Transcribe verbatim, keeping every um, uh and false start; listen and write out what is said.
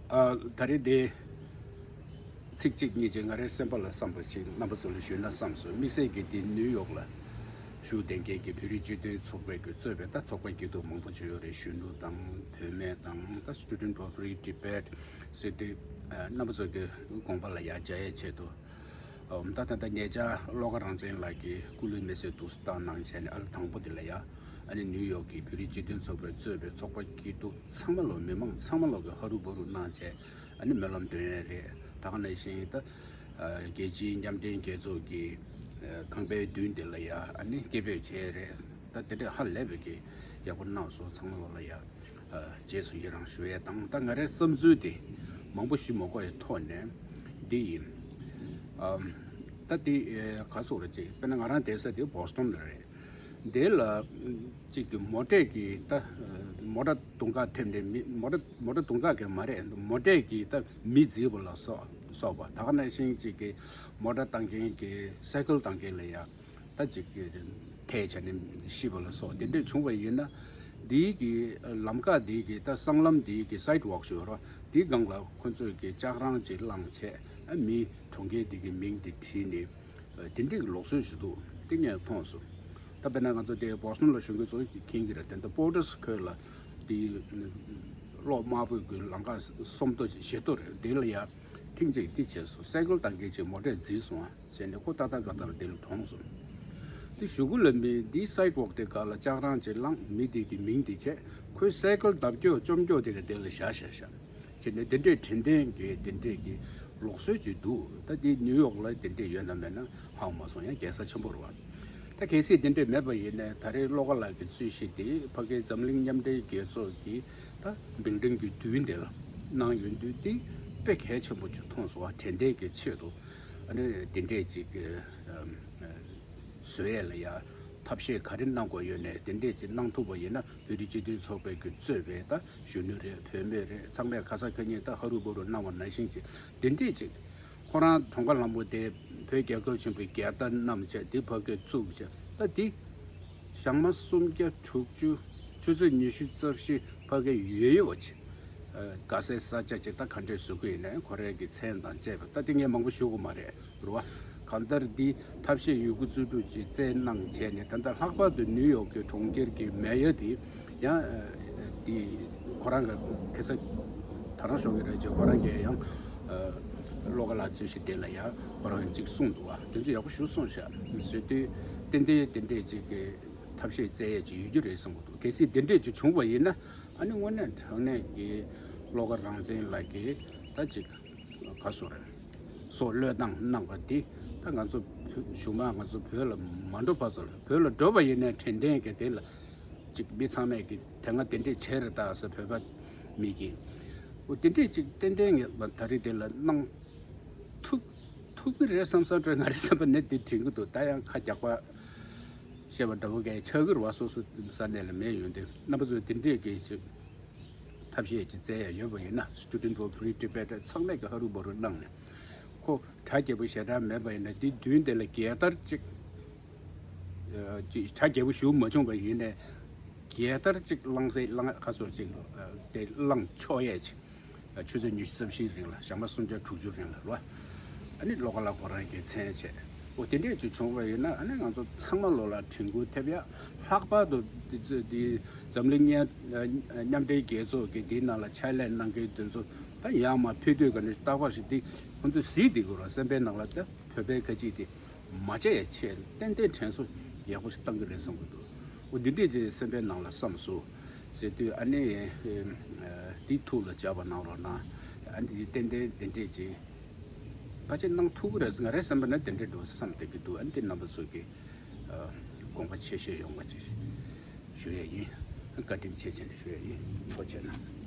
ཨ། ད་རེས་འདི་ཚིག་གཅིག་གཉིས་ཅིག་ང་རའི་སེམས་པ་ལ་བསམ་པ་ཞིག་རྣམ་པ་ཚོ་ལ་ཞུས་ན་བསམ་སོང་། དམིགས་བསལ་གྱིས་འདི་ནིའུ་ཡོག་ལ་བཞུགས་བསྡད་མཁན་གྱི་བོད་རིགས་སྤྱི་མཐུན་ཚོགས་པའི་གི་གཙོས་པའི་ད་ཚོགས་པ་སྐྱིད་སྡུག་མང་པོ་ཅིག་ཡོད་རེད། གཞོན་ནུ་དང་བུད་མེད་དང་ད་Student for Free Tibet ཟེར་དུས། ཨ། རྣམ་པ་ཚོ་གི་དགོངས་པ་ལ་ཡ་མཇལ་ཡའི་ཆེད་དུ། ཨོ། ད་ད་ད་ཉེ་ཆར་བློ་དགའ་རང་བཙན་ལགས་ཀྱིས་སྐུ་ལུས་མེ་སྲེག་ཏུ་བཏང་གནང་བྱས་ནས། ཨ་ལ་དང་པོ་དེ་ལ་ཡ། ཨ་ནི་ནིའུ་ཡོག་གི་བོད་རིགས་སྤྱི་མཐུན་ཚོགས་པས་གཙོས་པའི་ཚོགས་པ་སྐྱིད་སྡུག་ཚང་མ་ལོ། མི་མང་ཚང་མ་ལོ་གི་ཧ་རུ་བ་རུ་གནང་བྱས། ཨ་ནི་སྨོན་ལམ་འདོན་ཡས་རེད། ད་ག་ནང་བཞིན་ད། ཨ། རྒྱལ་སྤྱིའི་མཉམ་འབྲེལ་རྒྱལ་ཚོགས་ཀྱི། ཨ། ཁང་པའི་མདུན་དེ་ལ་ཡ་ཨ་ནི་སྐད་འབོད་བྱས་རེད། ད་དེ་འདྲས་ཧ་ལས་པའི་གི་ཡག་པོ་གནང་སོང་། ཚང་མ་ལོ་ལ་ཡ། ཨ། རྗེས་སུ་ཡི་རང་ཞུ་ཡས་དང་། ད་ང་རའི་བསམ་ཚུལ་དེ་མང་པོ་ཞུ་མ་དགོས་ཡའི་ཐོག་ནས་འདི་ཡིན། ཨམ། ད་འདི། ཨེ། ག་སོགས་རེད་ཅིག་དཔེར་ན་ང་རང་བསྡད་ས་དེ་བོ་སི་ཊོན་ལ་རེད། འདི་ལ་ཅིག་གི་མོ་ཊས་ཀྱི་ད། ཨ། མོ་ཊ་དུང་དཀར་ཐེབས་ནས་མི་མོ་ཊ་མོ་ཊ་དུང་དཀར་གྱི་མ་རེད། མོ་ཊས་ཀྱི་ད་མི་བརྫིས་པ་ལ་སོགས་སོགས་པ། ད་ག་ནང་བཞིན་ཅིག་གི་མོ་ཊ་བཏང་མཁན་གྱི་སའི་ཀལ་བཏང་མཁན་ལ་ཡ། ད་ཅིག་ཐལ་བྱས་ནས་ཤི་བ་ལ་སོགས་དེ་འདྲས་བྱུང་བ་ཡིན་ན། འདིའི་གི་ལམ་ཁ་འདིའི་གི་ད་སྲང་ལམ་འདིའི་གི་སའིཌ་ཝོག་ཞུ་རོ། འདིའི་སྒང་ལ་ཁོ་ཚོས་གི་ལྕགས་རང་ཅིག་བསླངས་བྱས། ཨ། མི་གྲོང་ཁྱེར་འདི་གི་མིང་འདི་བྲིས་ནས། ཨ། དེ་འདྲས་གི་ལུགས་སྲོལ་ཞིག་འདུག་དེ་ངས་མཐོང་སོང་། ད་དཔེར་ན་ང་ཚོ་དེ་བོ་སི་ཊོན་ལ་བཞུགས་མཁན་ཚོ་གི་མཁྱེན་གྱི་རེད། དེ་འདྲ་པོར་ཊར་སི་ཁུལ་ལ་འདི་གློག་དམར་པོའི་གི་ལམ་ཁ་སུམ་མདོ་བཞི་མདོ་རེད། དེ་ལ་ཡ་ཐེངས་གཅིག་འདི་བྱས་སོང་། སའི་ཀལ་བཏང་མཁན་ཅིག་མོ་ཊས་བརྫིས་སོང་། ཨ། བྱས་ནས་ཁོ་ཏག་ཏག་ག་ཏག་ལ་དེ་ལ་གྲོངས་སོང་། དེ་གཞུག་གུ་ལ་མི་འདིའི་སའིཌ་ཝོག་དེ་ག་ལ་ལྕགས་རང་ཅིག་བསླངས། མི་དེ་གི་མིང་དེ་བྱས། ཁོའི་སའི་ཀལ་བརྡབ་སྐྱོག་བཅོམ་སྐྱོག་དེ་ག་དེ་ལ་བཞག་བཞག་བཞག་བྱས་ནས་དེ་འདྲའི་དྲན་རྟེན་གྱི་དེ་འདྲའི་གི་ལུགས་སྲོལ་ཅིག་འདུག་ད་འདི་ནིའུ་ཡོག་ལ་དེ་འདྲས་ཡོད་ན་མེད་ན་ཧ་གོ་མ་སོང་། ཡང་རྒྱལ་ས་ཆེན་པོ་རེད་པ། ད་གལ་སྲིད་དེ་འདྲས་མེད་པ་ཡིན་ནའི་ད་རེས་བློ་དགའ་ལགས་ཀྱི་རྩོད་གཞི་དེ་ཕ་གིའི་འཛམ་གླིང་མཉམ་འབྲེལ་རྒྱལ་ཚོགས་ཀྱི་ད་བིལ་ཌིང་གི་མདུན་དེ་ལ་གནང་ཡོང་དུས། དེ་དཔེ་གལ་ཆེན་པོ་ཅིག་མཐོང་སོང་བ། དྲན་རྟེན་གྱི་ཆེད་དུ། ཨ་ནི་དེ་འདྲས་ཅིག་གི་ཨམ། བཟོ་ཡས་ལ་ཡ་ཐབས་ཤེས་ག་རེ་གནང་དགོས་ཡོད་ནའི་དེ་འདྲས་ཅིག་གནང་ཐུབ་པ་ཡིན་ན། བོད་རིགས་སྤྱི་མཐུན་ཚོགས་པའི་གི་གཙོས་པའི་ད་གཞོན་ནུ་རེད། བུད་མེད་རེད། ཚང་མས་ཁ་ས་ཁ་ཉིན་ད་ཧ་རུ་བ་རུ་གནང་བ་ནང་བཞིན་ཅིག་དེ་འདྲས་ཅིག་ཁོ་རང་གྲོངས་ཁ་ལངས་པོ་དེ་བོད་རྒྱལ་ཁབ་ཆེན་པོའི་རྒྱལ་དར་བསྣམས་བྱས། དེ་ཕ་གིར་བཙུགས་བྱས། ད་དེ་ཞག་མ་སུམ་བརྒྱ་དྲུག་ཅུ་ཆུ་ཚོད་ཉི་ཤུ་རྩ་བཞི་ཕ་གིར་ཡོད་ཡོད་པ་ཅིག་ཨ། དགའ་སའི་ས་ཆ་ཅིག་ད་ག་འདྲས་བཟོ་གི་ཡིན་ནའི་ཁོ་རའི་གི་མཚན་དང་བཅས་པ། ད་དེ་ངས་མང་པོ་ཞུ་དགོས་མ་རེད། རེད་པ། གང་ལྟར་འདི་ཐབས་ཤེས་ཡོད་རྒུ་རྩལ་སྤྲུགས་ཅིག་བཙལ་གནང་བྱས་ནས། ད་ལྟ་ལྷག་པར་དུ་ནིའུ་ཡོག་གི་གྲོང་ཁྱེར་གྱི་མེ་ཡོར་དེ་ཡང་། ཨ། དེ་ཁོ་རང་གི་ཁ་སང་ད་རང་ཞོགས་ཀྱི་རེད་ཅེས་ཁོ་རང་གིས་ཡང་། ཨ། བློ་དགའ་ལགས་རྩོད་གཞི་དེ་ལ་ཡང་ཁོ་རང་གཅིག་གསུངས་འདུག་པ། དེ་ཚོ་ཡག་པོ་ཞིག་གསུངས་ཤག་ཟེར་དུས། ཏན་ཏན་དེ་འདྲས་ཅིག་གི་ཐབས་ཤེས་བཙལ་ཡས་ཅིག་ཡོད་རྒྱུ་རེད་བསམ་གྱི་འདུག་གལ་སྲིད་དེ་འདྲས་ཅིག་བྱུང་བ་ཡིན་ན། ཨ་ནི་དངོས་གནས་དྲང་གནས་ཀྱི་བློ་དགའ་རང་བཙན་ལགས་ཀྱིས་ད་ཅིག་ག་སོ་རེད། སྲོག་བློས་བཏང་གནང་བ་འདི་ད་ང་ཚོ་བོད་གཞུག་མ་ང་ཚོ་བོད་ལ་མ་འགྲོ་བར་སོང་། བོད་ལ་འགྲོ་བ་ཡིན་ནའི་དྲན་རྟེན་གྱི་དེ་ལ་ཅིག་མི་ཚང་མས་ཀྱི་དེ་སྔ་དེ་འདྲས་བྱས་རེད་ད་ཟེར། བོད་པ་མི་གིས། འོ། དེ་འདྲས་ཅིག་ཏན་ཏན་ངས་ད་རེས་དེ་ལ་གནང་ཐུབ་ཐུབ་ཀྱི་རེད་བསམ་བསམ་འདྲ། ང་རེ་བསམ་པ་ནས་དེ་དྲན་གྱི་འདུག་ད་ཡང་ཁ་རྒྱག་པ་བཤད་པ་འདྲ་བོ་གས་ཆགས་ཀྱི་རེད་པ། སོ་སོ་ས་གནས་ལ་མེད་ཡོང་དུས། རྣམ་པ་ཚོས་དེ་འདྲས་ཀྱི་ཅིག་ཐབས་ཤེས་ཅིག་བཙལ་ཡ་ཡོད་པ་ཡིན་ན། Student for Free Tibet ཚང་མས་ཀྱི་ཧ་རུ་བ་རུ་གནང་ནས། ཁོ་གྲ་རྒྱས་པོ་ཞེ་དྲག་མེད་པ་ཡིན་ན་དེ་མདུན་དེ་ལ་རྒྱལ་དར་ཅིག་ཨ། ཅིག་གྲ་རྒྱས་པོ་ཞིག་མ་བྱུང་བ་ཡིན་ནའི་རྒྱལ་དར་ཅིག་བསླངས་སའི་བསླངས་ག་སོ་ཅིག་ཨ། དེ་བསླངས་ཆོག་ཡས་ཅིག་ཨ། ཆུ་ཚོད་ཉི་ཤུ་རྩ་བཞིའི་རིང་ལ། ཞག་མ་སུམ་བརྒྱ་དྲུག་ཅུ་རིང་ལ་རེད་པ། ཨ་ནི་བློ་དགའ་ལགས་ཁོ་རང་གི་མཚན་བྱས། འོ། དེ་འདྲས་ཅིག་བྱུང་བ་ཡིན་ན། ཨ་ནི་ང་ཚོ་ཚང་མ་ལོ་ལ་དྲན་སྐུལ་ཐེབས་ཡ། ལྷག་པར་དུ་འདི་ཚོ་འདི་འཛམ་གླིང་མཉམ་མཉམ་འབྲེལ་རྒྱལ་ཚོགས་ཀྱི་འདིའི་ནང་ལ་ཕྱག་ལས་གནང་མཁན་དེ་ཚོ་ད་ཡར་མར་ཕེབས་དུས་ག་ནས་རྟག་པར་ཞིག་འདི་ཁོང་ཚོས་གཟིགས་བསྡད་དགོས་རེད། སེམས་པའི་ནང་ལ་ད་བོད་པའི་ཁ་ཅིག་དེ་མ་བརྗེད་ཡ་ཆེད་ཏན་ཏན་དྲན་གསོ་ཡག་པོ་ཞིག་བཏང་གི་རེད་བསམ་གྱི་འདུག་འོ། འདི་འདྲས་ཅིག་སེམས་པའི་ནང་ལ་བསམ་སོང་ཟེར་དུས། ཨ་ནི་འདི་ཐུགས་ལ་འཇགས་པ་གནང་རོགས་གནང་། ཨ་ནི་འདི་ཏན་ཏན་དེ་འདྲས་ཅིག་ཕལ་ཆེར་གནང་ཐུབ་ཀྱི་རེད། ང་རའི་བསམ་པ་ན་དེ་འདྲས་འགྲོ་བསམ་བསྡད་ཀྱི་འདུག་ཨ་ནི་དེ་རྣམ་པ་ཚོ་གི་ཨ། དགོངས་པ་ཆེ་བཞེས་ཡོང་བ་ཅིག་ཞུ་ཡས་ཡིན། བཀའ་དྲིན་ཆེ་བྱས་ནས་ཞུ་ཡས་ཡིན། ཐུགས་རྗེ་གནང་།